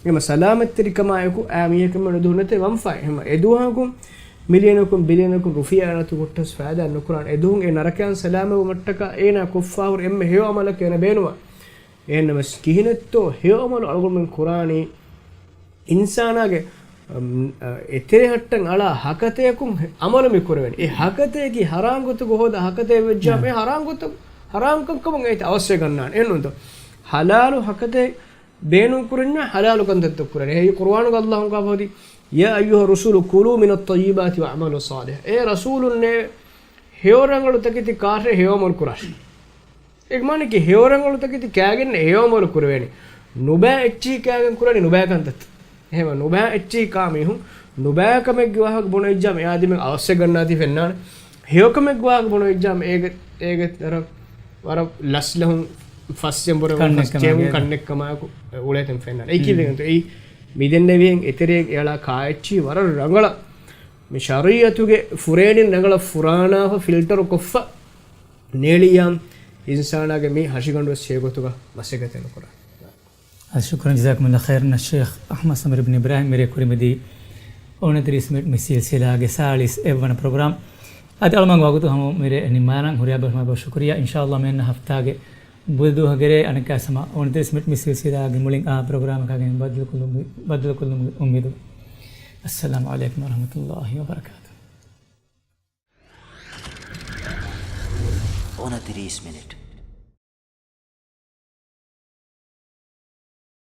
އެމަ ސަލާމަތްތެރިކަމާއެކު އާ މީހަކަށް މެނު ދުހުން ނެތޭ ވަންފާއެއް. ހަމަ އެދުވަހަކުން މިލިޔަނަކުން ބިލިޔަނަކުން ރުފިޔާ އަނަތު ހުއްޓަސް ފައިދާ ނުކުރާނެ. އެދުވަހުން އެ ނަރަކައިން ސަލާމަތްވުމަށްޓަކާ އޭނާ ކޮށްފާހުރި އެންމެ ހެޔޮ އަމަލަކީ އޭނަ ބޭނުމާ. އެހެންނަމަސް ކިހިނެއްތޯ ހެޔޮ އަމަލު އަޅުގަނޑުމެން ކުރާނީ އިންސާނާގެ، އަމް، އަ، އެތެރެހައްޓަން އަޅާ ހަކަތަޔަކުން އަމަލު މި ކުރެވެނީ. އެ ހަކަތަޔަކީ ޙަރާން ގޮތުގަ ހޯދާ ހަކަތައެއް ވެއްޖާމަ، އެ ޙަރާން ގޮތަށް، ޙަރާން ކަންކަމުން އޭތި އަވަސްވެ ގަންނާނެ. އެހެންނޫންތޯ؟ ޙަލާލު ހަކަތައެއް ބޭނުން ކުރަންޏާ ޙަލާލު ކަންތައްތައް ކުރަން. އެހީ ޤުރުއާނުގަ ﷲ ކާފަދި، يَا أَيُّهَا الرُّسُلُ كُلُوا مِنَ الطَّيِّبَاتِ وَاعْمَلُوا صَالِحًا. އޭ ރަސޫލުންނޭ، ހެޔޮ ރަނގަޅު ތަކެތި ކާށޭ ހެޔޮ އަމަލު ކުރާށި. އޭގެ މާނައަކީ ހެޔޮ ރަނގަޅު ތަކެތި ކާގެން ހެޔޮ އަމަލު ކުރެވޭނެ. ނުބައި އެއްޗިހި ކާގެން ކުރާނީ ނުބައި ކަންތައްތައް. އެހެންވެ، ނުބައި އެއްޗިހި ކާ މީހުން ނުބައި ކަމެއްގެ ވާހަކަ ބުނެ ވެއްޖާމަ އެ އާދެމެން އަވަސްވެ ގަންނާތީ ފެންނާނެ. ހެޔޮ ކަމެއްގެ ވާހަކަ ބުނެ ވެއްޖާމަ އޭގެ، އޭގެ ވަރަށް، ވަރަށް ލަސްލަހުން ފަސް އެނބުރެވުން ފަސް ކަންނެއްކަމާ ޖެހުން ގޭގަ. ކަންނެއްކަމާއެކު އުޅޭތަން ފެންނާނެ. އެއީ ކީއްވެގެންތޯ؟ އެއީ މިދެންނެވިހެން އެތެރޭގެ އެއަޅާ ކާ އެއްޗިހި ވަރަށް ރަނގަޅަށް މި ޝަރީޢަތުގެ ފުރޭނިން ރަނގަޅަށް ފުރާނާފަ ފިލްޓަރު ކޮށްފަ ނޭޅިޔާ އިންސާނާގެ މި ހަށިގަނޑުވެސް ހެޔޮގޮތުގަ މަސައްކަތެއް ނުކުރާ. ޝުކުރަން، ޖަޒާކުމުﷲ ޚައިރަން އައްޝައިޚް އަޙްމަދު ސަމިރު ބިން އިބްރާހިމް މިރޭ ކުރިމަތީ އޮނަތިރީސް މިނިޓް މި ސިލްސިލާގެ ސާޅީސް އެއްވަނަ ޕްރޮގްރާމް. އަދި އަޅުމާގެ ވަގުތު ހަމަ މިރޭ ނިންމާލަން ހުރިހާ ބަހުމާ ބޮ ޝުކުރިއްޔާ. އިންޝާﷲ މިއަންނަ ހަފްތާގެ ބުދު ދުވަހުގެ ރޭ އަނެއްކާ ސަމާ އޮނަތިރީސް މިނިޓް މި ސިލްސިލާގެ މުޅިން އާ ޕްރޮގްރާމަކާގެން ބައްދަލުކޮށްލުމުގެ އުއްމީދު. އައްސަލާމު ޢަލައިކުމް ވަރަޙްމަތުﷲ ވަބަރަކާތު. އޮނަތިރީސް މިނިޓް.